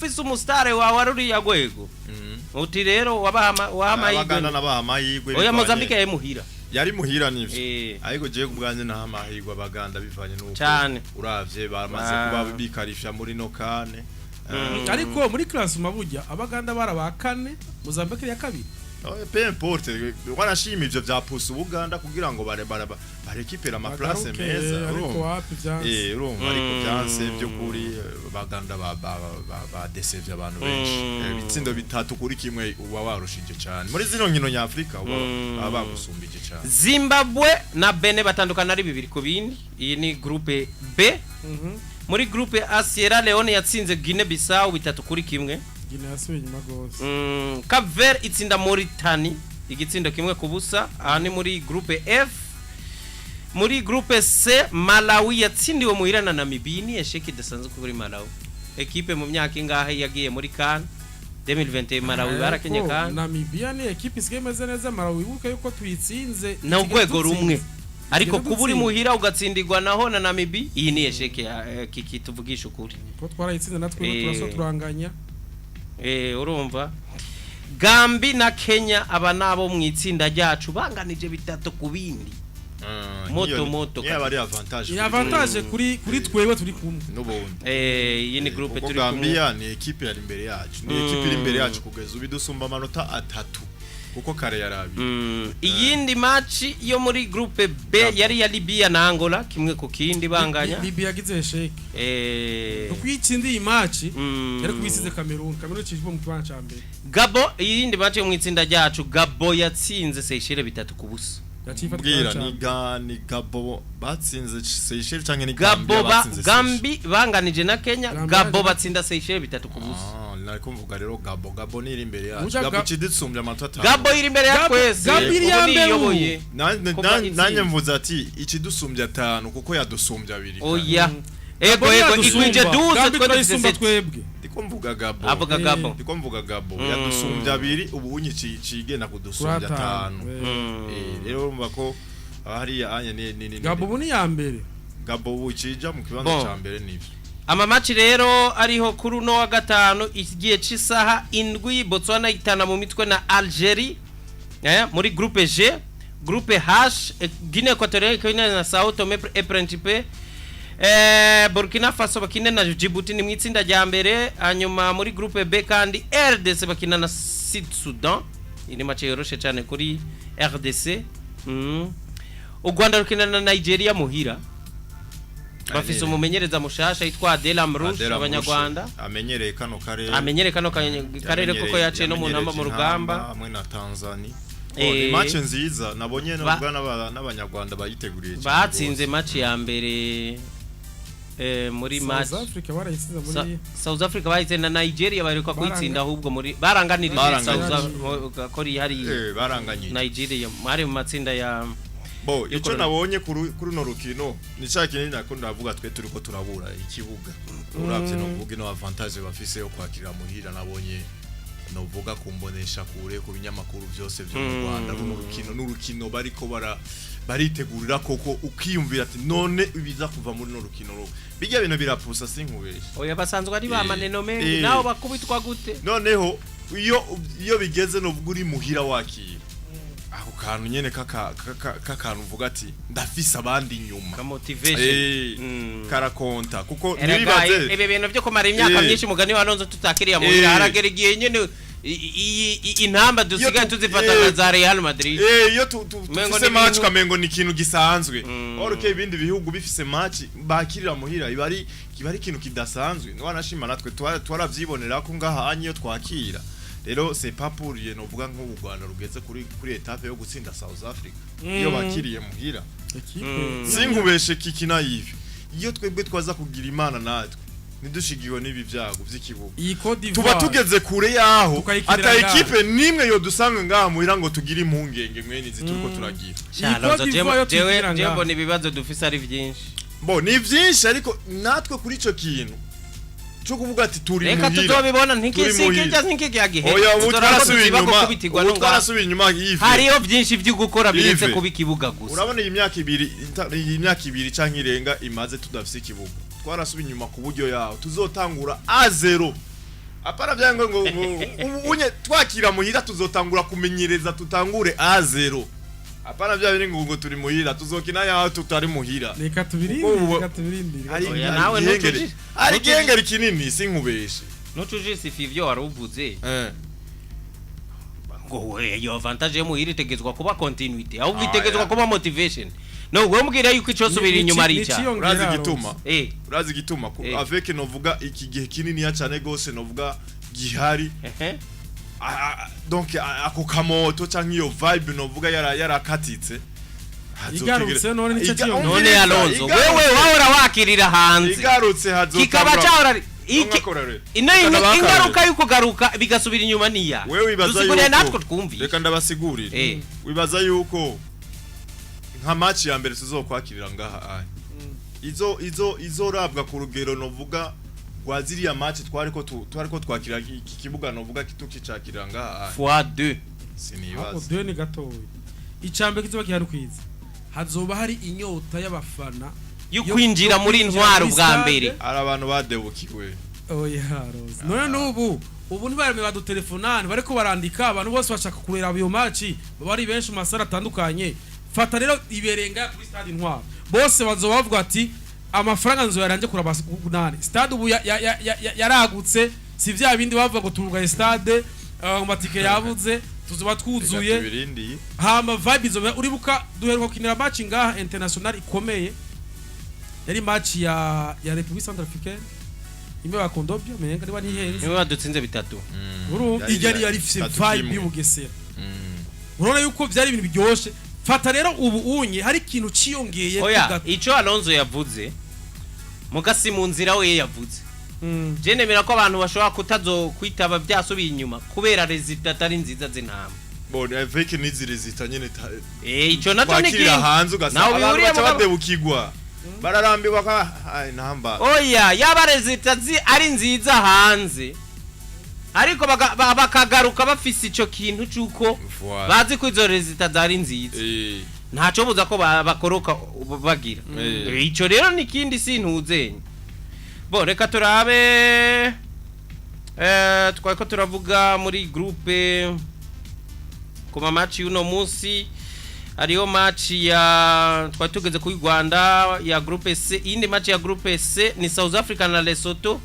Ufise umusitare wawe ari uriya rwego, uti rero wabaha waha Abaganda amahirwe. nabaha amahirwe. Oya, Bivanye- Mozambique yari muhira. Yari muhira, nivyo. Ariko jewe kubwanjye naha amahirwe Abaganda bivanye n'uko Cane. uravye bamaze kuba bikarisha muri no CAN. Ariko muri classement burya Abaganda bara kane, Mozambique ya kabiri. Peu importe, wanashima ivyo vya pusa Ubuganda kugira ngo bare bare barekipera ama place Bagaruke, meza. ariko Urumva? wapi, vyanse. Urumva, ariko vyanse by'ukuri. Baganda ba desevye abantu benshi. Ibitsindo 3-1, uba warushije cyane muri zino nkino nyafrika, uba baba bagusumbije cyane. Zimbabwe na Benin batandukana ari 2-2. Iyi ni groupe B. Muri groupe A, Sierra Leone yatsinze Guinea Bissau 3-1. Guinea yasubiye inyuma gose. Cape Verde itsinda Mauritania igitsindo 1-0. Aha ni muri groupe F. Muri groupe C, Malawi yatsindiwe muhira na Namibia. Ni échec idasanzwe kuri Malawi, ekipe mu myaka ingahe yagiye muri CAN 2021. Malawi barakenye Ariko CAN. Namibia ni ekipe isigaye imeze neza. Malawi wibuke yuko tuyitsinze. Na urwego rumwe, ariko Tugeze kuba uri dutsinze. muhira ugatsindirwa naho na Namibia, iyi ni échec ya kiki, tuvugisha ukuri. Ko twarayitsinze natwe turaso turanganya. Urumva, Gambi na Kenya, aba nabo mu itsinda ryacu, banganije 3-2. Moto, moto. Niyo ari avantage Ni kuri avantage kuri twebwe turi kumwe. N'ubundi. Iyi ni groupe Kuko turi kumwe. Gambia ni ekipe yari imbere yacu, ni ekipe iri imbere yacu kugeza ubu, idusumba amanota 3 kuko kare yari 2. Iyindi match yo muri groupe B yari ya Libya na Angola, 1-1 banganya. Libya yagize échec. Uko yitsindiye iyi match yari kubisize Cameroon. Cameroon cijwe mu kibanza ca mbere. Gabo, iyindi match yo mu itsinda ryacu, Gabo yatsinze Seychelles 3-0. Yaciye ifata Mbwira ikibanza ca ni mbere. ga ni Gabo batsinze Seychelles canke ni Gabo Gambia ba batsinze Seychelles? Gambi banganije na Kenya. Gambia Gabo batsinda Seychelles 3-0. Ah, nariko mvuga rero Gabo ni iri imbere yacu. Uja Gabo ciditsumbye amanota 5. Gabo iri imbere ya twese. Gabo iri ya Ubu mbere ubu. niyoboye. Nanjye Kuva itsinda. nanjye mvuze ati ikidusumbye 5 kuko yadusumbye 2. Oya, ego. Gabo Ego. yadusumba. Ikwije 12. Gambi Twe dufise turayisumba 7. twebwe. Ndiko mvuga Gabo. Avuga Gabo. Ndiko mvuga Gabo yadusumbye 2, ubu unyi cigenda kudusumbya Kuri 5. 5. Rero urumva ko hariya anye ni Gabo ubu ni ya mbere. Gabo ubu cija mu kibanza Bon. ca mbere, nivyo. Ama match rero ariho kuri uno wa gatanu, igihe c'isaha 7, Botswana itana mu mitwe na Algerie muri groupe G. Groupe H, Guinée Equatoriale ikina na Sao Tome et Principe, Burkina Faso bakina na Djibouti, ni mu itsinda rya mbere. Hanyuma muri groupe B kandi, RDC bakina na Sud Sudan. Iyi ni match yoroshe cyane kuri RDC. U Rwanda rukina na Nigeria muhira. Bafise umumenyereza mushasha yitwa Adel Amrouche. Adel Amrouche, Abanyarwanda. Amenyereye kano karere. Amenyere kano karere kuko yaciye no mu ntamba mu Yamenyereje rugamba. Intamba hamwe na Tanzania. Oh, ni match nziza nabonye nubwo n'Abanyarwanda bayiteguriye cyane Batsinze rwose. match ya mbere muri match South Africa barayitsinze muri South Africa bahise na Nigeria baheruka kuyitsinda, ahubwo muri baranganirije. Baranganyije. South kori hari Baranganyije. Nigeria mwari mu matsinda ya Bo ico nabonye kuri runo rukino ni ca kinini nako ndavuga, twe turiko turabura ikibuga. Uravye no kuvuga ino avantage bafise yo kwakirira muhira, nabonye novuga kumbonesha kure, ku binyamakuru byose byo mu Rwanda, runo rukino n'urukino bariko baritegurira koko, ukiyumvira ati none ibiza kuva muri runo rukino bijya bintu birapusa, sinkubeshye. Oya, basanzwe ari ba maneno mengi. Naho bakubitwa gute? Noneho iyo bigeze nubwo uri muhira wakira ako kantu nyene k'akantu uvuga ati ndafise abandi inyuma. Ka motivation. Karakonta kuko Erega ntibibaze ibi bintu byo kumara imyaka myinshi, mugani wa Alonso, tutakiriya muhira, haragera igihe nyene intamba dusigaye tuzifata nka za Real Madrid. Iyo Umengo tufise ni match kamengo ni ikintu gisanzwe. Or ke ibindi bihugu bifise match bakirira muhira iba ari ikintu kidasanzwe. Wanashima natwe twaravyibonera ko ngaha anye iyo twakira. Rero c'est pas pour rien novuga nk'ubu Rwanda rugeze kuri étape yo gutsinda South Africa iyo bakiriye muhira. Ekipe Sinkubeshe kikina yivi, iyo twebwe twaza kugira Imana natwe ntidushigiwe n'ibi byago by'ikibuga, iyi Cote tuba d'Ivoire tugeze kure yaho tukayikinira ata ngaha. ekipe nimwe yodusanga ngaha muhira ngo tugire impungenge mwene izi turiko turagira. Iyi Alonso, Cote d'Ivoire yo jewe tuyikinira jewe ngaha. mbona ibibazo dufise ari byinshi. Bo ni vyinshi, ariko natwe kuri ico kintu cyo kuvuga ati turi Reka muhira. tuzobibona. Turi Ntikisikijya muhira. ntikigiye gihe. Oya, ubu Tuzoraba ko twarasubiye tuziba inyuma, kukubitirwa ubu no ngaha. twarasubiye inyuma, Yves. Hariho byinshi byo gukora biretse Yves. kuba ikibuga gusa. Urabona iyi myaka 2, iyi myaka 2 canke irenga imaze tudafise ikibuga, twarasubiye inyuma ku buryo yaho tuzotangura à zéro. Apana byango ngo ubu unye twakira muhira tuzotangura kumenyereza, tutangure A0. Apana bya biri ngo turi muhira tuzokina yaho tutari muhira. Reka tubirindire. Ubu Reka tubirindire. Hari Oya, nawe hari igihengeri kinini, sinkubeshe. Ntutujisifa ivyo wari uvuze Eh. ngo we, iyo avantage yo muhira itegezwa kuba continuité, ahubwo Ah, itegezwa yeah. kuba motivation. No wambwira yuko ico subira inyuma ari icyaha. Urazi igituma? Eh. Urazi igituma? Eh. Avec novuga iki gihe kinini ya cyane gose novuga gihari, donc ako kamoto canke iyo vibe novuga yarakatitse. Igarutse none nicyo ciyongera. None Alonso, wewe wahora wakirira hanze, igarutse hazotangura kikaba cyahora Ino ingaruka y'uko garuka bigasubira inyuma niya. Wewe wibaza dusigurire yuko natwe twumvise. Reka ndabasigurire. Wibaza yuko nka match ya mbere tuzokwakirira ngaha aya izo izorabwa ku rugero novuga rwa ziriya match twariko twakira iki kibuga novuga tukicakirira ngaha aya? Fois 2. Ako. Sinibaza. Dore ni gatoya, icambere kizoba gihari kwiza, hazoba hari inyota y'abafana yo kwinjira yo muri kwinjira Intwaro muri bwa stade. mbere. Ari abantu badebukiwe. Oya Rose, none n'ubu ubu ntibarame badutelefonani, bariko barandika, abantu bose bashaka kureba iyo match, baba ari benshi mu masara atandukanye. Fata rero iberenga kuri stade Intwaro, bose bazoba bavuga ati amafaranga nzoyarange kuraba nani stade ubu yaragutse, si vya bindi bavuga ngo turugaye stade, amatike yabuze, tuzoba twuzuye. Reka tubirindiye. Hama vibe izoba, uribuka duheruka gukinira match ngaha international ikomeye, yari match ya République Centrafricaine imwe ba Kondobia, menga niba ntihenze. Niwe badutsinze bitatu. Urumva ijya yari ifise Bitatu vibe kimwe. y'Ubugesera. Urabona yuko byari ibintu biryoshe. Fata rero ubu unye hari ikintu ciyongeye. Oya, ico Alonso yavuze mugasi mu nzira we yavuze, je nemera ko abantu bashobora kutazo kwitaba byasubiye inyuma kubera résultat atari nziza z'intama. Bon, avec n'izi résultat nyene Eh, ico naco ni twakirira kintu hanze ugasanga Nawe abantu bihuriye baca badebukirwa, bararambirwa ko ai ntamba. Oya, yaba résultat ari nziza hanze, ariko bakagaruka bafise ico kintu c'uko Voilà. bazi ko izo résultat zari nziza, ntaco buza ko bakoroka bagira. Ico rero ni ikindi sintuzenye. Bo reka turabe, twari ko turavuga muri groupe ku ma match y'uno munsi. Hariho match ya twari tugeze kuri Rwanda ya groupe C. Iyindi match ya groupe C ni South Africa na Lesotho.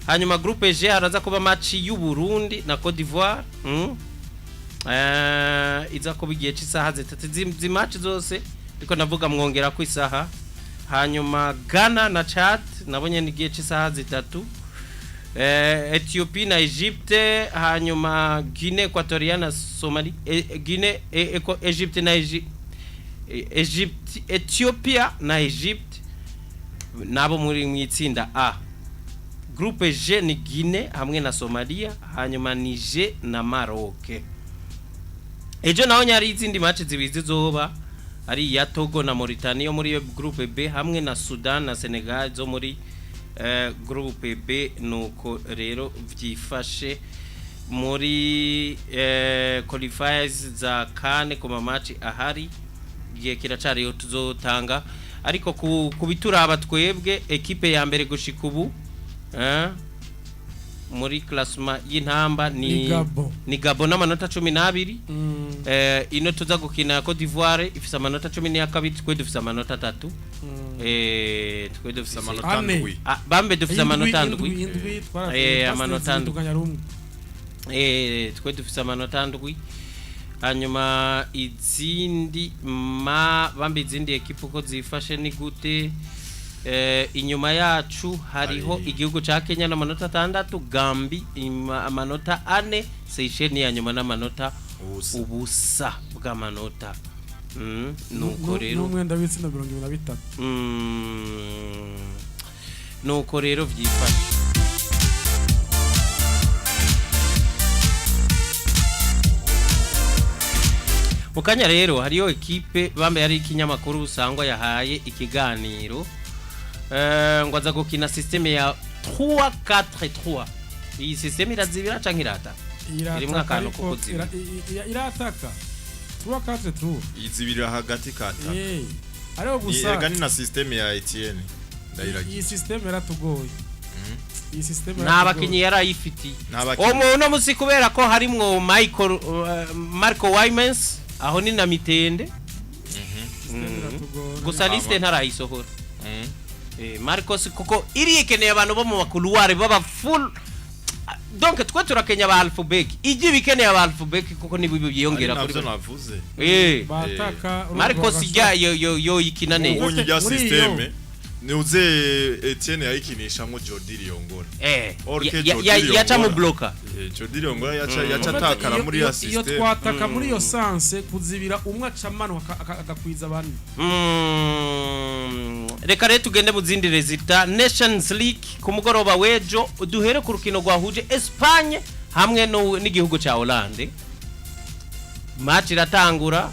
Hanyuma groupe G haraza kuba match y'u Burundi na Cote d'Ivoire. Iza kuba igihe cy'isaha 3. Izi match zose ndiko navuga mwongera ku isaha. Hanyuma Ghana na Chad nabonye ni igihe cy'isaha 3, Ethiopie na Egypte, hanyuma Guinée Equatoriale na Somalie, Guinée, Egypte na Egypte, Ethiopia na Egypte nabo muri mu itsinda A. Groupe G ni Guinée hamwe na Somalia, hanyuma Niger na Maroc. Ejo naho nyari izindi match zibiri zizoba ari iya Togo na Mauritania yo muri iyo groupe B, hamwe na Sudan na Senegal zo muri groupe B. Nuko rero vyifashe muri qualifiers za CAN ku ma match ahari. Igihe kiracariyo, tuzotanga, ariko ku bituraba twebwe, ekipe ya mbere gushika ubu muri classement y'intamba ni Ni Gabon. Ni Gabon n'amanota 12. Ino tuza gukina Cote d'Ivoire ifise amanota 12, twe dufise amanota 3. Twe dufise amanota Ane. 7. Ah, bambe dufise amanota 7. 7. Amanota 7. Tuganya rumwe. Twe dufise amanota 7. Hanyuma izindi ma bambe izindi ekipe uko zifashe ni gute? Inyuma yacu hariho igihugu ca Kenya n'amanota 6, Gambi amanota 4, Seychelles ni ya nyuma n'amanota Ubusa. Ubusa bw'amanota. Nuko rero n'umwenda w'ibitsina 23. Nuko rero vyifashe. Mu kanya rero hariyo ekipe bambaye ari ikinyamakuru usangwa yahaye ikiganiro, ngo aza gukina système ya 3-4-3. Iyi système irazibira canke irata? Irimwo Irataka. akantu ko Ariko kuzibira. Irataka 3 4 3. Izibirira hagati kata. Eh, ariko gusa Erega ni na système ya Etienne Ndayiragiye. Iyi système yaratugoye. Iyi system Nta bakinyi yari ayifitiye. Nta bakinyi. Uwo muntu musi kubera ko harimwo Michael Marco Wymans aho ni na Mitende. Gusa liste ntarayisohora. Marcos kuko iri ikeneye abantu bo mu ma couloir baba full, donc twe turakenya ba alphabet ijya ibikeneye aba alphabet kuko nibo byiyongera Ari kuri navyo navuze. Bataka. Marcos ijya yo ikina neza. Ubonye rya Muri iyo- système niuze Etienne yayikinishamo Jordi Liyongora. Or ke Jordi Yaca mu Liyongora. bloka. Jordi Liyongora yaca atakara muri ya Iyo système. twataka muri iyo sanse kuzibira umwe acamanuka agakwiza abandi. Reka rero tugende mu zindi résultats. Nations League ku mugoroba w'ejo, duhere ku rukino rwahuje Espagne hamwe n'igihugu cya Hollande. Match iratangura,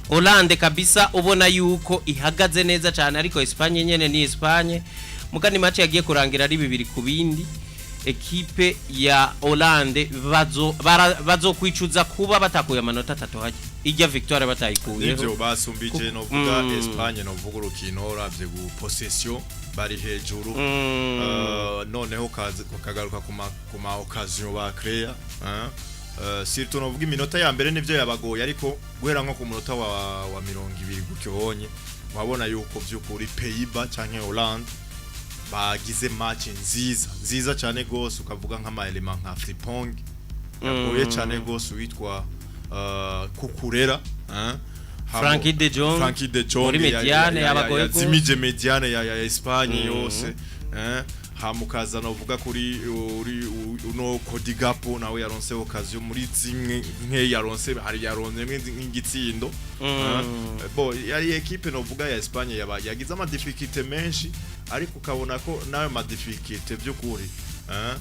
Hollande kabisa ubona yuko ihagaze neza cyane, ariko Espagne nyene ni Espagne. Mugani match yagiye kurangira ari 2-2. Ekipe ya Hollande bazokwicuza kuba batakuye amanota 3 hajya ijya victoire batayikuyeho. Nivyo, basumbije novuga Espagne, novuga urukino uravye gu possession bari hejuru. Noneho ukagaruka ku ma occasion ba créa, hein? Surtout novuga iminota ya mbere nivyo yabagoye, ariko guhera nko ku munota wa 20 gutyo honye wabona yuko vy'ukuri Pays-Bas canke Hollande bagize match nziza nziza cyane gose, ukavuga nk'ama éléments nka Frimpong yagoye cyane gose witwa Cucurella, hein? Frankie de Jong. Frankie de Jong Muri médiane yabagoye gose. Yazimije médiane ya Espagne yose, hein? Hamukaza novuga kuri uri uno Cody Gakpo nawe yaronse occasion muri zimwe nke yaronse, hari yaronse nk'igitsindo. Bo yari équipe novuga ya Espagne yaba yagize ama difficulté menshi, ariko ukabona ko nayo ma difficulté by'ukuri, hein,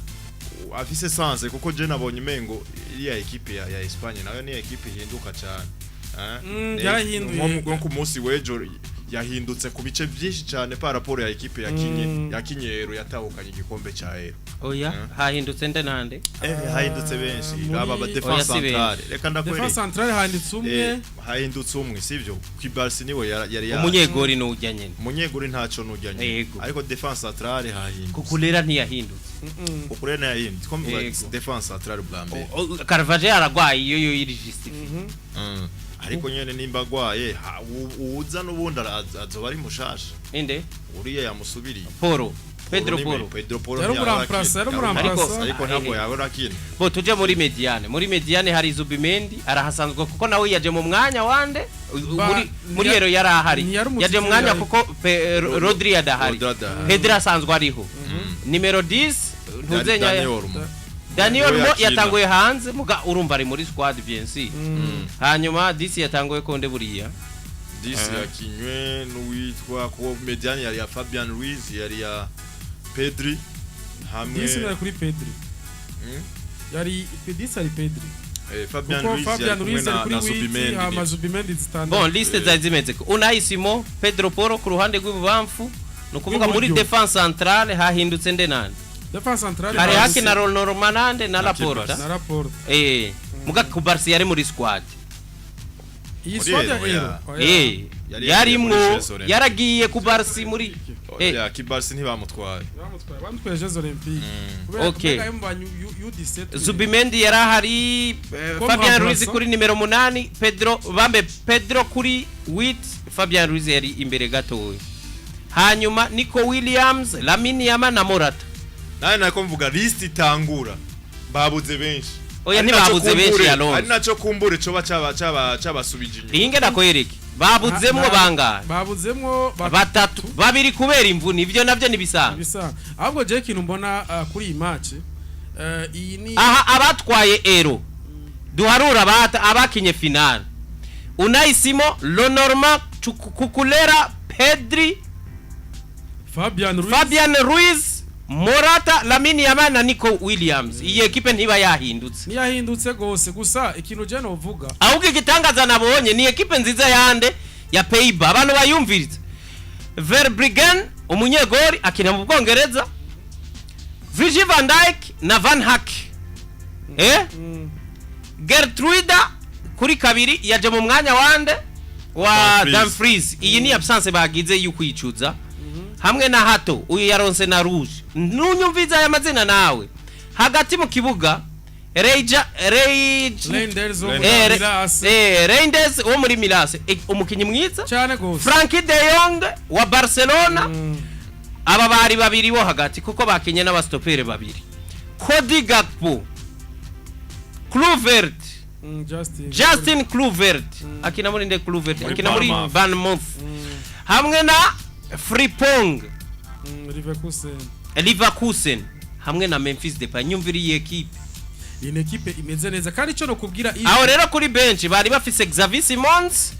afise chance, kuko je nabonye umengo iriya équipe ya Espagne nayo ni équipe ihinduka cyane, hein? Yarahinduye. Nko ku munsi w'ejo yahindutse ku bice byinshi cyane par rapport ya équipe yakinye yakinye Euro yatahukanye igikombe ca Euro. Oya, hahindutse nde nande? Hahindutse benshi. Aba ba Oya, défense si benshi. centrale, reka Defense ndakwereka. centrale handitse umwe. Hahindutse umwe, sivyo? Cubarsi niwe yari yaje. Umunyegori nujya nyene. Umunyegori ntaco nujya nyene. Yego. Ariko défense centrale hahindutse. Cucurella ntiyahindutse. Cucurella yahindutse ko mvuga. Yego. Défense centrale bwa mbere. Carvajal aragwaye, iyo yo iri justifié. Ariko nyene nimba agwaye uwuza n'ubundi azoba ari mushasha. Inde? Uriya yamusubiriye. Poro, Pedro Poro Poro. Pedro Poro Yari ntiyahora umuramplasa, akina. yari umuramplasa. Ariko ntabwo yahora akina. Bo tuje muri médiane. Muri médiane hari Zubimendi arahasanzwe kuko nawe yaje mu mwanya wande muri Euro yari ahari. Ntiyari Yaje mu mwanya umutitulaire. kuko Rodri adahari. Rodri adahari. Pedro asanzwe ariho nimero 10 ntuzenya. Daniel Olmo. Daniel Niwe Olmo yakina. yatanguye hanze, muga urumva ari muri squad bien sûr. Hanyuma 10 yatanguye konde buriya? 10 yakinywe n'uwitwa, kuko médiane yari ya Fabian Ruiz, yari ya Pedri hamwe 10 yari kuri Pedri. Yari 10 ari Pedri. Fabian Kuko Ruiz Fabian yari kumwe Ruiz yari na, kuri na 8 Zubimendi. Hama Zubimendi zitandatu. Bon, liste zari zimeze ko Unai Simon, Pedro Poro ku ruhande rw'ibubamfu, ni ukuvuga muri Rw'iburyo. défense centrale hahindutse nde nande? Défense centrale Hari handitse haki na Norman nande na Na Laporta. Na Laporte. Muga Cubarsi yari muri squad. Iyi Muri squad ya Euro, Euro. Oya. Yari Yarimwo. yagiye muri Jeux Olympiques. Yaragiye Cubarsi muri Ya Cubarsi ntibamutwaye. Bamutwaye Jeux Olympiques. Kubera kubera yo mu banyu U17. Zubimendi yari ahari, Comme Fabian Ruiz remplaçant. kuri nimero 8, Pedro bambe Pedro kuri 8, Fabian Ruiz yari imbere gatoya, hanyuma Nico Williams, Lamine Yamal na Morata. Nawe nako mvuga list itangura babuze benshi. Oya, Ari naco ntibabuze benshi, Alonso. Ari naco kumbure coba caba caba cabasubije inyuma. Iyi ngena kwereke babuzemwo bangahe? Babuzemwo Batatu, babiri kubera imvune, ivyo navyo nibisanzwe. Bisa ahubwo je ikintu mbona kuri iyi match iyi ni Aha abatwaye Euro duharura abakinye finale: Unai Simon, Le Normand, Cucurella, Pedri, Fabian Ruiz, Fabian Ruiz, Morata, Lamine Yamal na Nico Williams. Iyi ekipe ntiba yahindutse. Ntiyahindutse gose, gusa ikintu je novuga Ahubwo igitangaza nabonye ni ekipe nziza yande ya Pays-Bas, abantu bayumviriza. Verbruggen umunyegori akina mu Bwongereza, Virgil van Dijk na Van Hak, Gertruida kuri kabiri yaje mu mwanya wande wa Dumfries. Dumfries. Iyi ni absence bagize y'ukwicuza. Hamwe na Hato, uyu yaronse na rouge. Nunyumviza aya mazina nawe. Hagati mu kibuga, Reija Reij Reinders wo muri Milan. Reinders wo muri Milan, umukinyi mwiza cyane gose. Frenkie de Jong wa Barcelona. Aba bari babiri bo hagati kuko bakinye n'abastopere babiri. Cody Gakpo, Kluivert, Justin. Justin Kluivert akina muri nde? Kluivert Muri akina muri Bournemouth. Bournemouth hamwe na Frimpong, Leverkusen. Leverkusen, hamwe na Memphis Depay. Nyumvira iyi ekipe. Iyi ni ekipe imeze neza, kandi icyo nokubwira Aho rero kuri bench bari bafise Xavi Simons,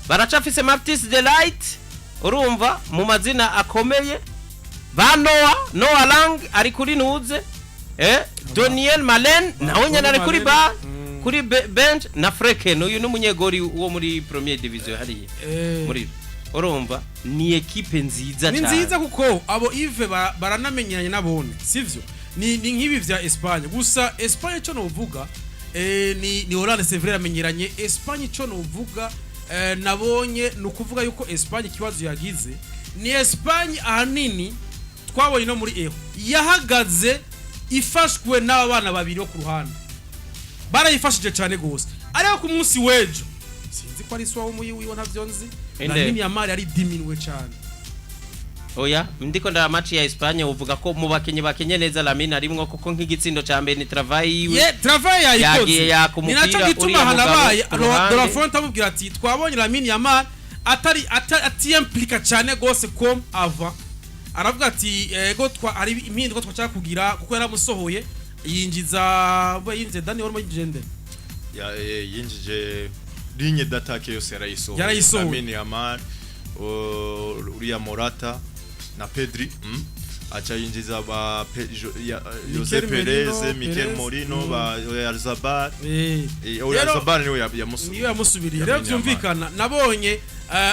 baracafise Matthijs de Ligt, urumva mu mazina akomeye, ba Noah Lang ari kuri nuze, Donyell Malen nawe nyene ari kuri ba kuri bench na Flekken, uyu ni umunyegori wo muri Premier Division hariya muri. Urumva ni ekipe nziza Ni cyane. nziza kuko abo Yves baranamenyeranye nabone, sivyo? Ni nk'ibi vya Espagne gusa. Espagne ico novuga, ni Hollande, c'est vrai, amenyeranye. Espagne ico novuga, nabonye ni ukuvuga yuko Espagne ikibazo yagize ni Espagne ahanini twabonye no muri Euro yahagaze ifashwe n'aba bana babiri bo ku ruhande, barayifashije cyane gose. Ariko ku munsi w'ejo sinzi ko ari swa w'umuyi wiwe, ntavyo nzi. Inde? Lamine Yamal yari diminué cyane. Oya, ndiko ndaba match ya Espagne, uvuga ko mu bakinyi bakinye neza Lamine arimwo, kuko nk'igitsindo ca mbere ni travail yiwe. Ye, travail yayikoze. Yagiye yaka Ni nacyo umupira gituma uriya mugabo hanabaye ku ruhande. De La Fuente amubwira ati twabonye Lamine Yamal atari atiyimplika cyane gose comme avant. Aravuga ati ego, twa hari impinduka twashaka kugira, kuko yaramusohoye yinjiza, bo yinjize Dani Olmo, yinjije nde? Yinjije ligne d'attaque yose yarayisohoye. Yarayisohoye. Lamine Yamal, uriya Morata na Pedri, Aca yinjiza ba Jose Mikel Perez, Merino, Mikel Perez, Morino, ba Oyarzabal. Oyarzabal niwe yamusubiye. Niyo yamusubiriye rero. Lamine Yamal. Byumvikana nabonye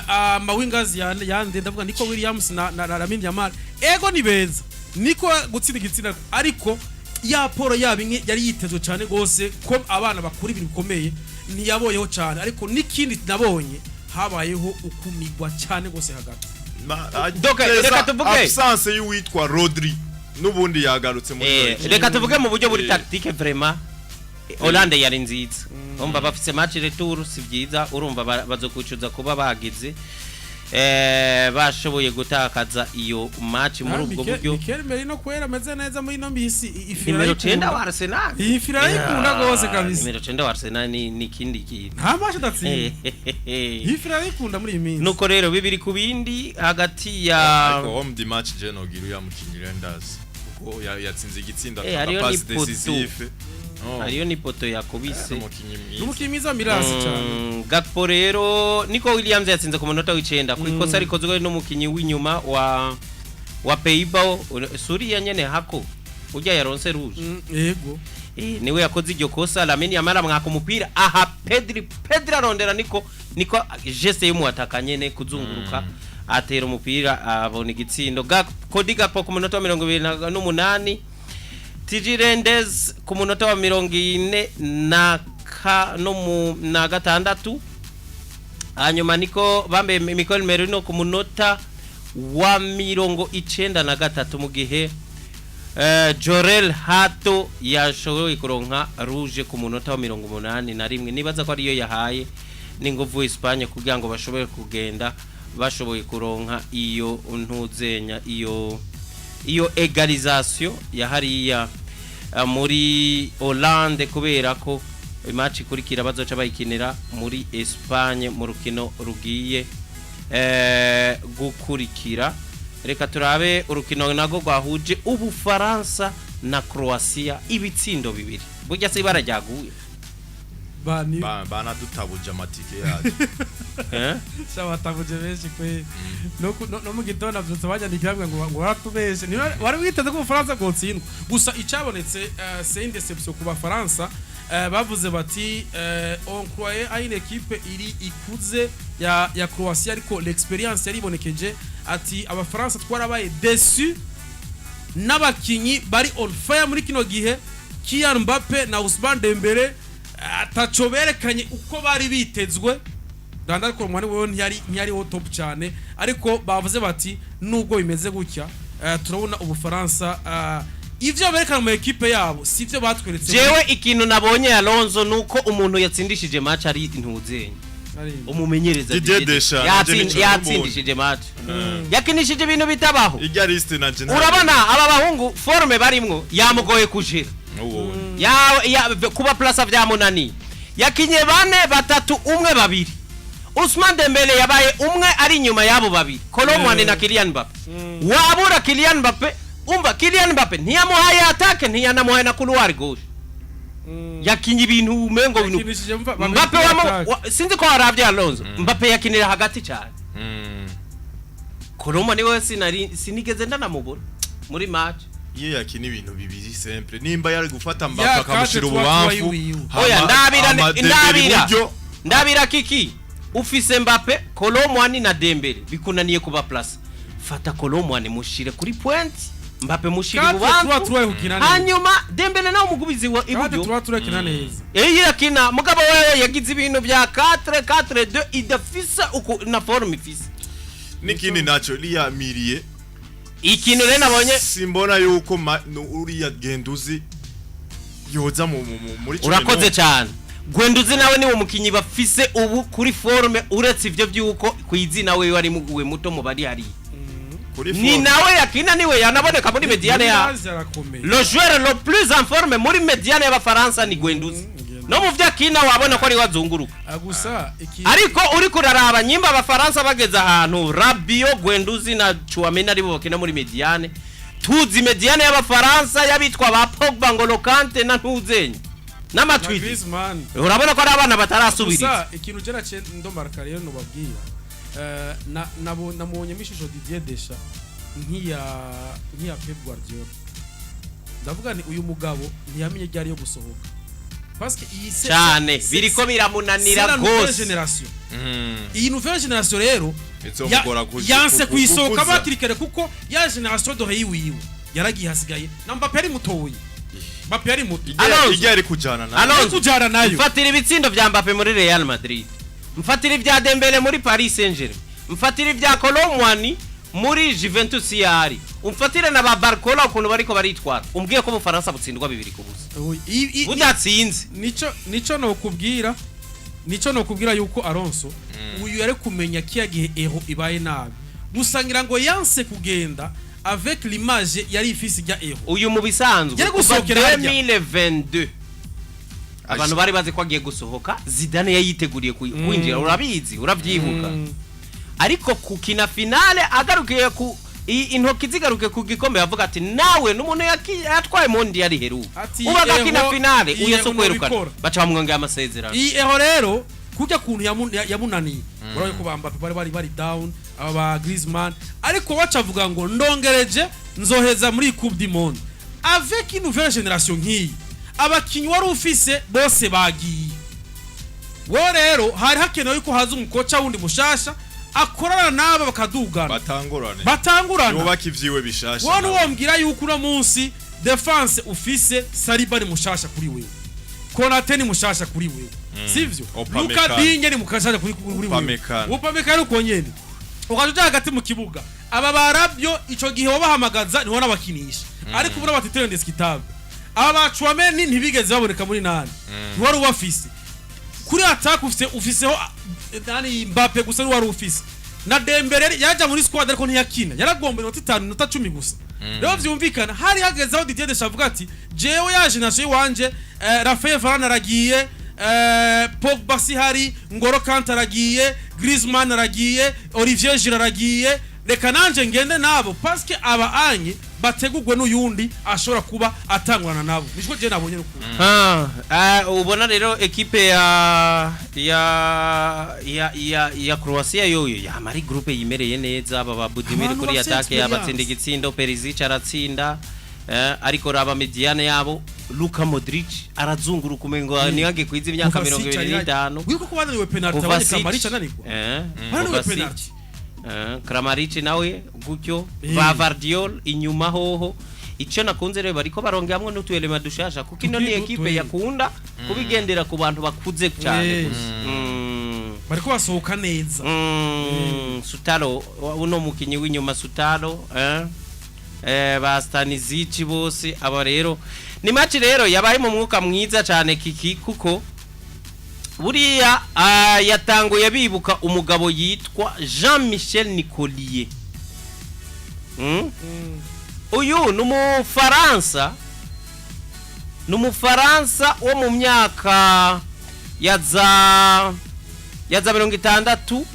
amawingazi yande, ndavuga Nico Williams na Lamine Yamal, ego ni beza, niko gutsinda igitsina, ariko ya poro yabo imwe yari yitezwe cyane gose ko abana bakora ibintu bikomeye ntiyaboyeho cyane. Ariko n'ikindi nabonye, habayeho ukumigwa cyane gose hagati. Donc, reka tuvuge. Absence y'uwitwa Rodri n'ubundi yagarutse muri Norwich. Reka tuvuge mu buryo buri tactique, vraiment Hollande yari nziza. Urumva bafise match retour, si byiza. Urumva bazokwicuza kuba bagize, bashoboye gutakaza iyo match muri ubwo buryo. Mikel Merino kwera ameze neza muri ino misi, ifi Nimero 9 wa arayikunda. Arsenal. Iyi fi arayikunda gose kabisa. Nimero 9 wa Arsenal ni ikindi kintu. Nta match adatsinda, iyi fi arayikunda muri iyi minsi. Nuko rero 2-2 hagati ya Ariko homme du match je nogira uriya mukinyi Reinders, kuko yatsinze igitsinda, atanga Hariyo passe ni poteau. décisive. Oh, Hariyo ni poteau yakubise. Umukinyi mwiza. N'umukinnyi mwiza wa Milan cyane. Gakpo rero, Nico Williams yatsinze ku munota w'icenda ku ikosa rikozwe n'umukinyi w'inyuma wa Pays-Bas, Suriya nyene hako urya yaronse rouge. Yego. Niwe yakoze iryo kosa. Lamine Yamal amwaka umupira aha Pedri. Pedri arondera Nico, geste y'umuataka nyene, kuzunguruka, atera umupira, abona igitsindo. Cody Gakpo ku munota wa 28, Tijjani Reijnders ku munota wa mirongo ine na ka no mu na gatandatu, hanyuma niko bambaye Mikel Merino ku munota wa 93, mu gihe Jorrel Hato yashoboye kuronka rouge ku munota wa 81. Nibaza ko ariyo yahaye n'inguvu Espagne kugira ngo bashobore kugenda bashoboye kuronka iyo ntuzenya, iyo égalisation ya hariya muri Hollande, kubera ko match ikurikira bazoca bayikinira muri Espagne mu rukino rugiye gukurikira. Reka turabe urukino nago rwahuje Ubufaransa na Croatia, ibitsindo bibiri. Burya se ibara ryaguye? Bani. Banadutabuje amatike yacu. Eh? Shabatabuje benshi kwe. No mu gitondo avyutse banyandikira bavuga ngo waratubeshe. Ni wari witeze ko Ubufaransa bwotsindwa. Gusa icabonetse, c'est une déception ku Bafaransa. Bavuze bati on croyait à une équipe iri ikuze ya Croatia, ariko l'expérience yaribonekeje. Ati Abafaransa twarabaye déçus n'abakinyi bari on fire muri kino gihe, Kylian Mbappe na Ousmane Dembele, ataco berekanye uko bari bitezwe. Danda, ariko umwanya wewe ntiyari wo top cyane. Ariko bavuze bati nubwo bimeze gutya, turabona Ubufaransa, ivyo berekana mu ekipe yabo si ivyo batweretse. Jewe ikintu nabonye, Alonso, nuko umuntu yatsindishije match ari intuzenya umumenyereza. Didier Didier Deschamps, nanje nico. Yatsindishije match, yakinishije ibintu bitabaho. Irya liste nanje Urabona aba bahungu forme barimwo yamugoye kujira n'ubundi. ya kuba place vyamunaniye. Yakinye bane batatu umwe babiri. Ousmane Dembele yabaye umwe ari inyuma y'abo babiri, Kolo Muani na Kylian Mbappe. Wabura Kylian Mbappe, umva, Kylian Mbappe ntiyamuhaye attaque, ntiyanamuhaye na couloir gauche. Yakinye ibintu umengo bintu Yakinishije babiri Mbappe kuri attaque. sinzi ko waravye, Alonso, Mbappe yakinira hagati cyane. Kolo Muani we sinari sinigeze ndanamubona muri match. Iyo yakina ibintu bibiri simple, nimba yari gufata Mbappe Ya, akamushira quatre, trois, ububamfu, trois, iwiwe. Oya, ndabira hama Dembele ndabira iburyo. Ndabira kiki ufise Mbappe, Kolo Muani na Dembele bikunaniye kuba place. Fata Kolo Muani mushire kuri pointe, Mbappe mushire Quatre, trois, ibubamfu, trois gukina neza. Hanyuma Dembele nawe umugubizi wa Quatre, iburyo. trois, trois kina neza. Iyo yakina mugabo wewe yagize ibintu bya 4 4 2 idafise uku na forme ifise. N'ikindi naco iriya milieu. Ikintu rero nabonye, simbona yuko uriya Genduzi yoza muri cumi Urakoze n'umwe. cyane. Gwenduzi nawe niwe mukinyi bafise ubu kuri forme, uretse ivyo byuko ku izina wewe ari muguwe muto mu bari hariya. Kuri Ni forme. nawe yakina, niwe yanaboneka muri médiane ya Muri arakomeye. Le joueur le plus en forme muri médiane y'Abafaransa ni Guendouzi. Guendouzi. No mu vyo akina wabona ko ari wazunguruka. Ah, gusa iki Ariko uriko uraraba nyimba Abafaransa bageze ahantu Rabiot, Guendouzi na Tchouameni aribo bakina muri médiane, tuzi médiane y'Abafaransa y'abitwa ba Pogba, Ngolo Kante na Ntuzenya na n'Amatwidi. Griezmann. Urabona ko ari abana batarasubiriza. Gusa ikintu je naciye ndomarka rero nobabwira, na nabo namubonyemo ishusho Didier Deschamps nk'iya Pep Guardiola. Ndavuga ni uyu mugabo ntiyamenye ryari yo gusohoka, parce que iyi Cyane biriko c'est biramunanira la nouvelle gose. génération. Iyi nouvelle génération rero Izomugora yanse kuyisohoka gukuza. hakiri kare, kuko ya génération dorée yiwiwe yaragiye, hasigaye na Mbappe yari mutoyi, Mbappe yari muto. Alonso. Ijya yari kujana nayo. Alonso. Ari kujana nayo. Mfatira ibitsindo vya Mbappe muri Real Madrid, mfatira ibya Dembele muri Paris Saint-Germain, mfatira ibya Kolo Muani muri Juventus yari, umfatire na ba Barcola ukuntu bariko baritwara, umbwiye ko Ubufaransa butsindwa 2-0 budatsinze. Nico nokubwira yuko Alonso uyu yari kumenya kiya gihe Euro ibaye nabi, gusa ngira ngo yanse kugenda avec l'image yari ifise ijya Euro. Uyu mu bisanzwe Yari kuva gusohokera harya. 2022 abantu bari bazi ko agiye gusohoka. Zidane yayiteguriye kwinjira, urabizi, uravyibuka. Ariko kukina finale agarukiye ku intoki zigaruke ku gikombe, yavuga ati nawe n'umuntu yatwaye mondial iheruka, Ati, uba agakina finale iyi uyo so Euro kwerukana nobikora. baca bamwongera amasezerano. Iyi Euro rero kujya kuntu yamunaniye, urabona ko ba Mbappe bari down, aba ba Griezmann, ariko waca avuga ngo ndongereje nzoheza muri Coupe du Monde avec une nouvelle génération nk'iyi. Abakinyi wari ufise bose bagiye. Wowe rero hari hakenewe yuko haza umukoca wundi mushasha akorana n'aba bakadugana. Batangurane. Batangurana. Yubaka ivyiwe bishasha Wowe nawe. ntiwombwira yuko uno munsi défense ufise Saliba ni mushasha kuri wewe, Konate ni mushasha kuri wewe, sivyo? Upamecano. Luka Dinge ni mushasha kuri wewe. Upamecano. Upamecano uko nyene. Ukaja uja hagati mu kibuga, aba barabyo ico gihe wabahamagaza niho nabakinisha, ariko ubura batitire indiscutable. Aba ba Tchouameni ntibigeze baboneka muri nani, ntiwari ubafise kuri attaque. Ufiseho nani? Mbappe gusa ni wari ufise, na Dembele yaja muri squad ariko ntiyakina, yaragomba inota 5, inota 10 gusa. Rero vyumvikana hari hageze aho Didier Deschamps avuga ati jewe yaje nation iwanje, Raphael Varane aragiye, Pogba sihari, Ngolo Kante aragiye, Griezmann aragiye, Olivier Giroud aragiye, reka nanje ngende nabo, parce que aba anye bategurwe n'uyundi ashobora kuba atangurana nabo. Niko je nabonye n'ukuri. Ubona rero ekipe ya Croatia yoyo yamari groupe yimereye neza. Aba ba Budimir Abantu kuri bafise attaque experience. yabatsinda igitsindo, Perisic aratsinda, ariko raba médiane yabo, Luka Modric arazunguruka umengo ntiyage kwiza imyaka 25. Wibuka ko bananiwe penalty, abonye Kovacic, Kramaric ananirwa. Bananiwe Kovacic, penalty. Kramaric nawe gutyo, ba Vardiol inyuma hoho. Icyo nakunze rero, bariko barongeramwo n'utuelema dushasha, kuko ino ni ekipe yakunda kubigendera ku bantu bakuze cyane gusa. Bariko basohoka neza. Sutalo, uno mukinyi w'inyuma Sutalo, ba Stanisic bose aba. Rero ni match rero yabaye mu mwuka mwiza cyane, kiki, kuko buriya yatanguye bibuka umugabo yitwa Jean-Michel Nicolier. Uyu ni umufaransa, ni umufaransa wo mu myaka ya za 66.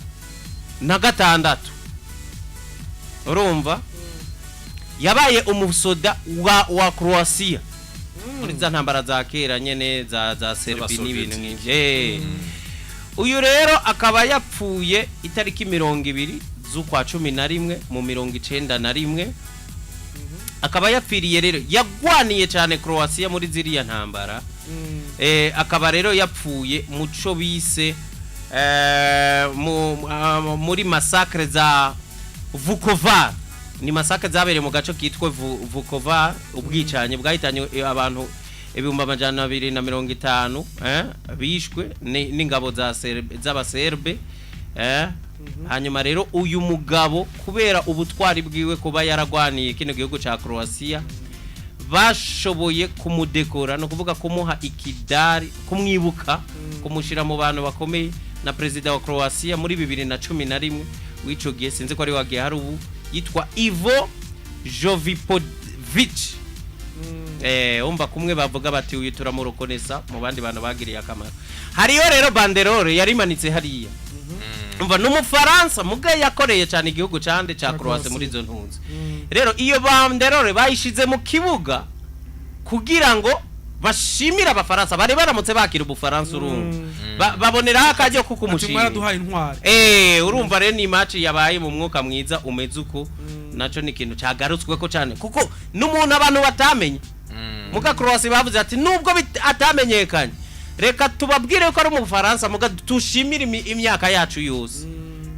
Urumva yabaye umusoda wa Croatia muri za ntambara za kera nyene za Serbia n'ibintu nk'ivyo. Uyu rero akaba yapfuye itariki 20 z'ukwa 11 mu 91. Akaba yapfiriye rero, yagwaniye cyane Croatia muri ziriya ntambara. Akaba rero yapfuye muco bise muri massacre za Vukovar. Ni massacre zabereye mu gace kitwa Vukovar, ubwicanyi bwahitanye abantu 250,000, bishwe n'ingabo za z'abaserbe. Hanyuma rero uyu mugabo, kubera ubutwari bwiwe, kuba yaragwaniye kino gihugu ca Croatia, bashoboye kumudekora, no kuvuga kumuha ikidari, kumwibuka, kumushyira mu bantu bakomeye na perezida wa Croatia muri 2011 w'ico gihe, sinzi ko ari wagiye hari ubu, yitwa Ivo Jovipovic. Umva kumwe bavuga bati uyu turamurokonesa mu bandi bantu bagiriye akamaro. Hariyo rero banderole yari imanitse hariya. Umva, n'umufaransa muga yakoreye cyane igihugu cande ca Croatia muri izo ntunzi. Rero iyo banderole bayishize mu kibuga kugira ngo bashimire abafaransa bari baramutse bakira ubufaransa. Urumva baboneraho akaryo ko Ati kumushimira. Mwaraduhaye intwari. Urumva rero ni match yabaye mu mwuka mwiza umeze uko. Naco ni ikintu cagarutsweko cyane, kuko n'umuntu abantu batamenye muga Croatia bavuze ati nubwo atamenyekanye, reka tubabwire ko ari umufaransa, muga tushimire imyaka yacu yose.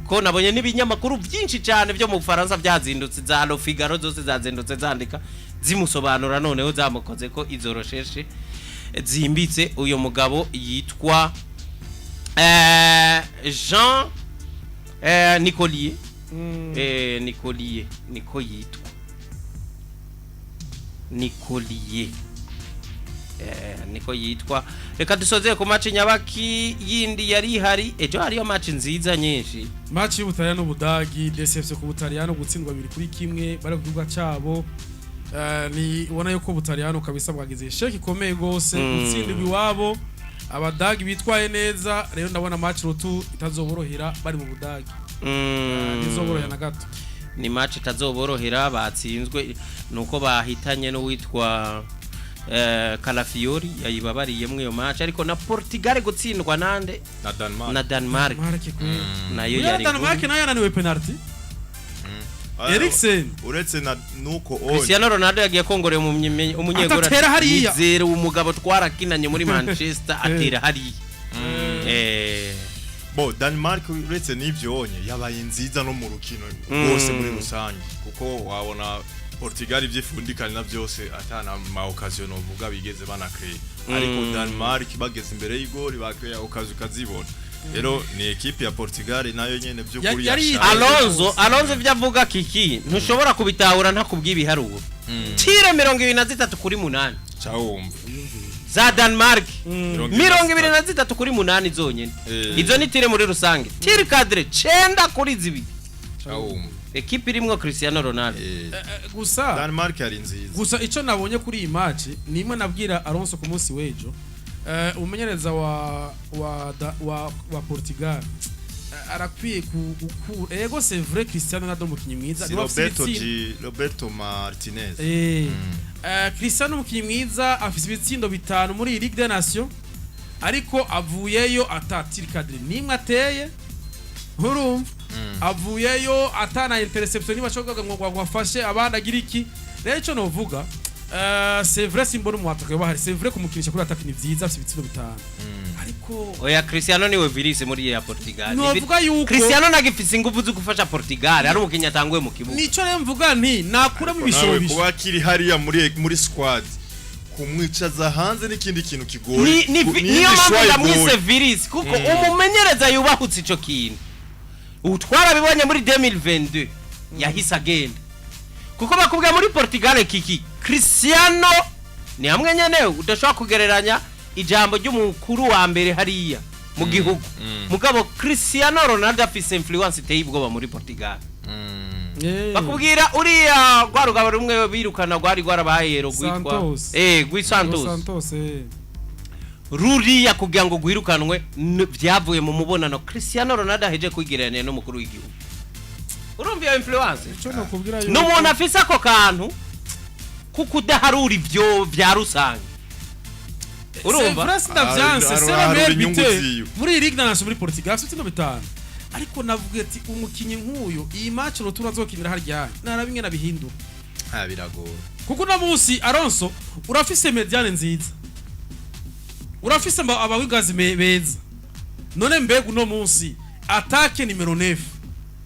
Ko nabonye n'ibinyamakuru byinshi cyane byo mu Bufaransa byazindutse, za Le Figaro zose zazindutse zandika zimusobanura, noneho zamukoze ko izo recherche zimbitse. Uyu mugabo yitwa Jean Nicolier. Nicolier niko yitwa, Nicolier niko yitwa. Reka dusoze ku match nyabaki yindi yari ihari ejo. Hariyo match nziza nyinshi. Match y'Ubutaliyano n'Ubudagi, déception ku Butaliyano, gutsindwa 2-1 bari ku kibuga cabo. Ni ubona yuko Ubutaliyano kabisa bwagize échec ikomeye gose, gutsindirwa iwabo. Abadagi bitwaye neza. Rero ndabona match retour itazoborohera bari mu Budagi. Ntizoborohera na gato. Ni match itazoborohera. Batsinzwe nuko bahitanye n'uwitwa Calafiori, yayibabariyemwo iyo match. Ariko na Portugal gutsindwa nande? Na Denmark. Na Denmark. Mark kwe Nayo Oya, yari Denmark inkuru. nayo yananiwe penalty. Eriksen. Uretse na nuko onye Cristiano Ronaldo yagiye kongorera umunyegora. Atatera hariya. Nizere umugabo twarakinanye muri Manchester atera hariya. Bo Denmark, uretse n'ivyo onye, yabaye nziza no mu rukino rwose muri rusange, kuko wabona Portugal ivyifundikana na byose, atana ma occasion novuga bigeze banacréer, ariko Denmark bageze imbere y'igori bacréer occasion ukazibona. Rero ni équipe ya Portugal nayo nyene by'ukuri Yari yashaje. Alonso ivyo avuga, kiki, ntushobora kubitahura ntakubwiye ibiharuro. Tirs 23 kuri 8 Cawumva. za Denmark. 23 kuri 8 zonyene. Izo ni tirs muri rusange. Tirs cadrés 9 kuri 2. Cawumva. Ekipe irimwo Cristiano Ronaldo. Gusa Denmark yari nziza. Gusa icyo nabonye kuri iyi match nimwe nabwira Alonso ku munsi w'ejo, umumenyereza wa Portugal arakwiye gukura. Ego, c'est vrai, Cristiano Ronaldo umukinyi mwiza. Si Niwe afise Roberto ibitsindo. G Roberto Martinez. Cristiano umukinyi mwiza, afise ibitsindo bitanu muri iyi Ligue des Nations, ariko avuyeyo ata tir cadré nimwe ateye. Urumva avuyeyo atana interception niba ashobora ngo afashe abandi agira iki. Rero icyo novuga, c'est vrai, simbona umuhataka bahari. C'est vrai, kumukinisha kuri attaque ni vyiza, afise ibitsindo bitanu, ariko Oya, Cristiano niwe virus muri ya Portugal. Novuga yuko Cristiano nagifise ingufu zo gufasha Portugal ari umukinyi atanguye mu kibuga. Nico rero mvuga nti nakuramo Nawe ibishobisho. kuba kiri hariya muri squad. Kumwicaza hanze n'ikindi kintu kigoye. Niyo mpamvu ndamwise virisi, kuko umumenyereza yubahutse ico kintu. Ubu twarabibonye muri 2022, yahise agenda, kuko bakubwira muri Portugal kiki Cristiano ni hamwe nyene udashobora kugereranya ijambo ry'umukuru wa mbere hariya mu gihugu, mugabo Cristiano Ronaldo afise influence iteye ubwoba muri Portugal. Bakubwira uriya rwa rugabo rumwe birukana rwari rwarabaye rwitwa Santos. Gui Santos. Santos. Ruriya kugira ngo rwirukanwe byavuye mu mubonano Cristiano Ronaldo aheje kwigereranya n'umukuru w'igihugu. Urumva iyo influence? Ico nokubwira yuko N'umuntu afise ako kantu kukudaharura ibyo bya rusange, urumva? C'est vrai, ndavyanse, c'est le Ararura meilleur inyungu buteur ziwe. muri iyi Ligue nationale muri Portugal, afite ibitsindo bitanu. Ariko navuga ati umukinyi nk'uyo, iyi match retour azokinira harya, naraba ingene abihindura. Ah, biragora. Kuko uno munsi Alonso urafise médiane nziza, urafise abawigazi beza. None mbega uno munsi attaque numéro 9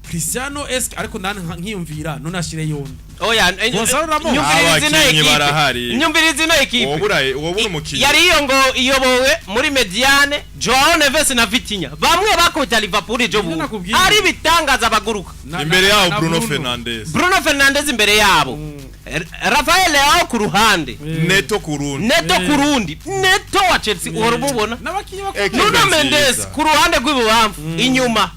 Cristiano eske, ariko nani nkiyumvira none ashire yonde? Oya. Gonzalo Ramos. Nyumviriza ino Abakinyi ekipe. barahari. Nyumviriza ino ekipe. Wobura umukinyi. Yari iyo ngo iyobowe muri médiane Joao Neves na Vitinha, bamwe bakubita Liverpool ejo Nibyo bundi nakubwiye. ari ibitangaza baguruka. Imbere yaho Na Bruno Fernandes. Bruno Fernandes imbere yabo, Rafael Leao ku ruhande, Neto ku rundi. Neto ku rundi, Neto wa Chelsea uhora umubona. N'abakinyi Ekipe Nuno nziza. Mendes ku ruhande rw'ibubamfu, inyuma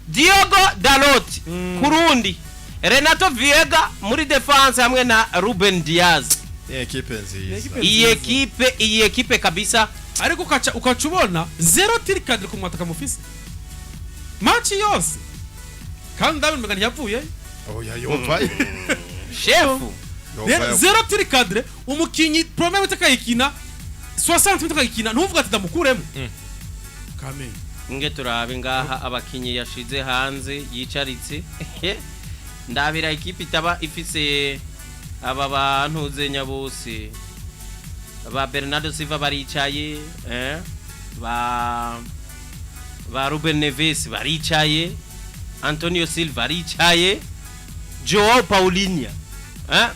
Diogo Dalot ku rundi, Renato Veiga muri défense hamwe na Ruben Diaz. Ekipe nziza. Ekipe Iyi ekipe kabisa. Ariko ukaca ubona zéro tir cadré ku mwataka mufise match yose, kandi ndabona umenga ntiyavuye. Oya, yova. Shefu. Rero zéro tir cadré, umukinyi premier minute akayikina, 60 minutes akayikina, ntuvuga ati ndamukuremo kame. Nge turabe ngaha abakinyi yashize hanze yicaritse. Ndabira ekipe itaba ifise aba bantu zenya bose, ba Bernardo Silva baricaye, ba Ruben Neves baricaye, Antonio Silva aricaye, Joao Paulinha,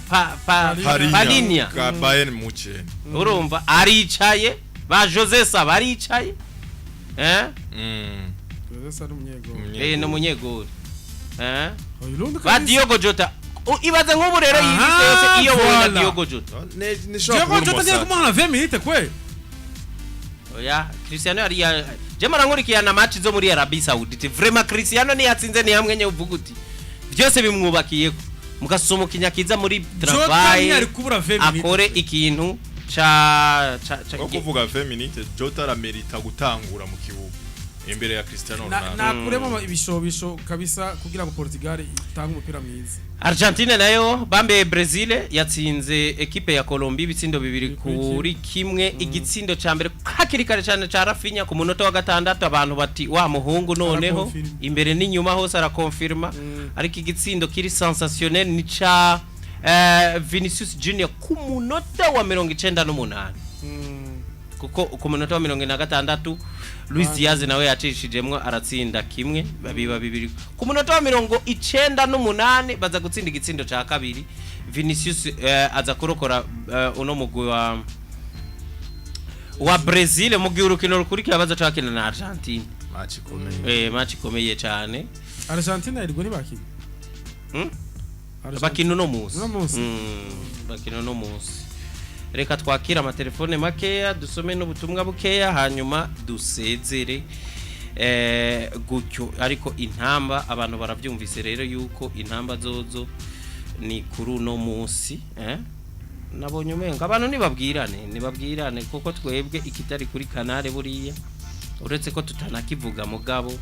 pa, Palhinha. Ka Bayern Munich. Urumva aricaye, ba Jose Sa baricaye. Jose n'umunyego. No munyegori. Urundi. Ba Diogo Jota. Ibaze nk'ubu rero iyi liste yose iyobowe na Diogo Jota. Diogo Jota agiye kumuha 20 minutes kwe. Oya, Cristiano yari ya je marankurikirana match zo muri Arabie Saoudite. Vraiment Cristiano niyatsinze ni hamwe nye uvuga uti byose bimwubakiyeko. Mugasoma ikinyakiza muri Jota ntiyari travail kubura 20 minutes. Akore ikintu ca Ko kuvuga 20 minutes, Jota aramerita gutangura mu kibuga imbere ya Cristiano Ronaldo. Nakuremo ibishobisho kabisa kugira ngo Portugal itange umupira mwiza. Argentine nayo bambe Brazil yatsinze ekipe ya Colombia ibitsindo 2 kuri 1. Igitsindo ca mbere hakiri kare cyane ca Rafinha ku munota wa gatandatu, abantu bati wa muhungu noneho Arakonfirma. imbere n'inyuma hose arakonfirma. Ariko igitsindo kiri sensationnel ni ca Vinicius Junior ku munota wa 98, kuko ku munota wa 46 Luis Diaz nawe yacishijemwo aratsinda kimwe, babiba bibiri. Ku munota wa 98 baza gutsinda igitsindo ca kabiri, Vinicius aza kurokora uno mugwi wa Brazil mu gihe urukino rukurikira baza cakina na Argentine. Match ikomeye. Match ikomeye cyane. Argentina irwo ntibakina. Bakina uno munsi. Uno munsi. Bakina uno munsi. Reka twakire amatelefone makeya, dusome n'ubutumwa bukeya, hanyuma dusezere gutyo. Ariko intamba abantu barabyumvise rero yuko intamba zozo ni kuri uno munsi. Nabonye umenga abantu nibabwirane, kuko twebwe ikitari kuri kanale buriya uretse ko tutanakivuga, mugabo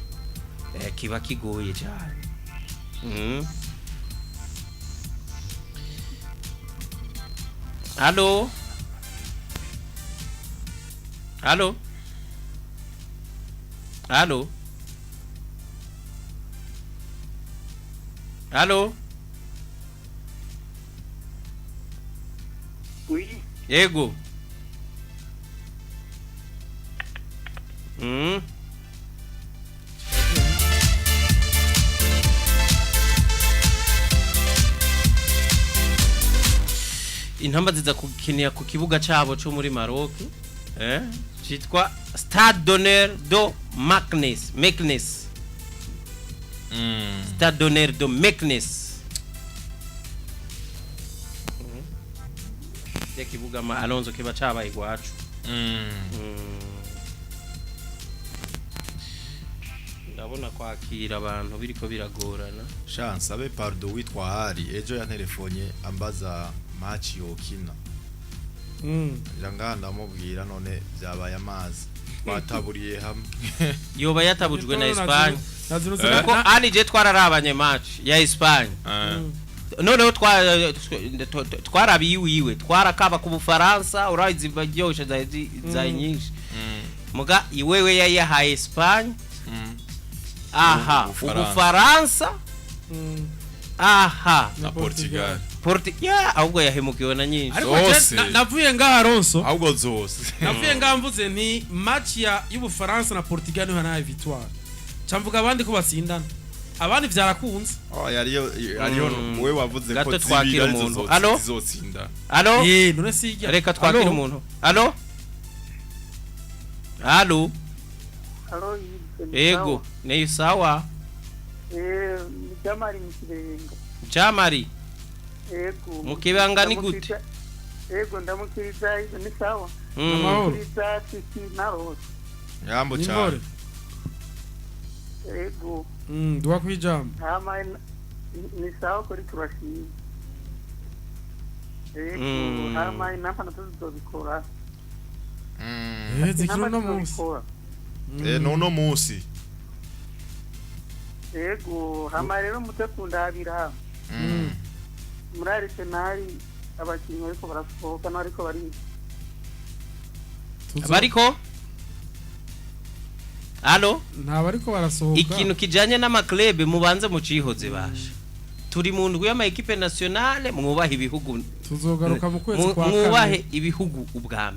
kiba kigoye cyane. Allo? Allo? Allo? Allo? Oui. Yego. Intamba ziza gukinira ku kibuga cabo co muri Maroc, citwa Stade d'honneur de Meknes. Stade d'honneur de Meknes. Ya kibuga ma Alonso kiba cabaye iwacu. Ndabona kwakira abantu biriko biragorana. Sha, nsabe pardon, witwa Hari ejo yanterefonye ambaza match yokina. Nja ngaha ndamubwira, none byabaye amazi, twataburiye hamwe. Yoba yatabujwe na Espagne. Nazirutse. Kuko ani je twararabanye match ya Espagne, noneho twarabiye iwiwe, twarakaba ku Bufaransa, urazi baryoshe za nyinshi, muga iwewe yari yahaye Espagne aha. Ubufaransa. Ubufaransa aha. Na Portugal. Ya, ahubwo yahemukiwe na nyinshi. Ariko je Zose. navuye ngaha, Alonso. Ahubwo zose. Navuye ngaha mvuze nti match ya y'Ubufaransa na Portugal niho nayo victoire, camvuga abandi ko batsindana, abandi vyarakunze. Oh, yariyo yariyo. We wavuze Gato ko zibiri twakira arizo umuntu. Allo? zizotsinda. Allo? None sijya. Reka twakire Allo? umuntu. Allo, allo? Alo, yitwa ni Ego, ni sawa. sawa. Ni Jamari mu Kibenga. Jamari. Ego. Mu Kibenga ni gute? Ego, ndamukiriza, ni sawa. Amahoro. Ndamukiriza Titi na Rose. Yambo Nimbore. cyane. Ego. Duha kwijambo. Hama ni sawa, kuri turashima. Ego, hama inama nazo tuzobikora. Zikiri Inama uno munsi. tuzobikora. Nuno munsi. Ego, hama rero muze kundabira. Muri Arsenal abakinnyi bariko barasohoka n'abariko bari Bariko, allo? Nta bariko barasohoka. Ikintu kijanye n'amaklebe mubanze mucihoze basha, turi mu ndwi y'ama équipe nationale, mwubahe ibihugu. Tuzogaruka mu kwezi kwa Mwubahe kane. ibihugu ubwa.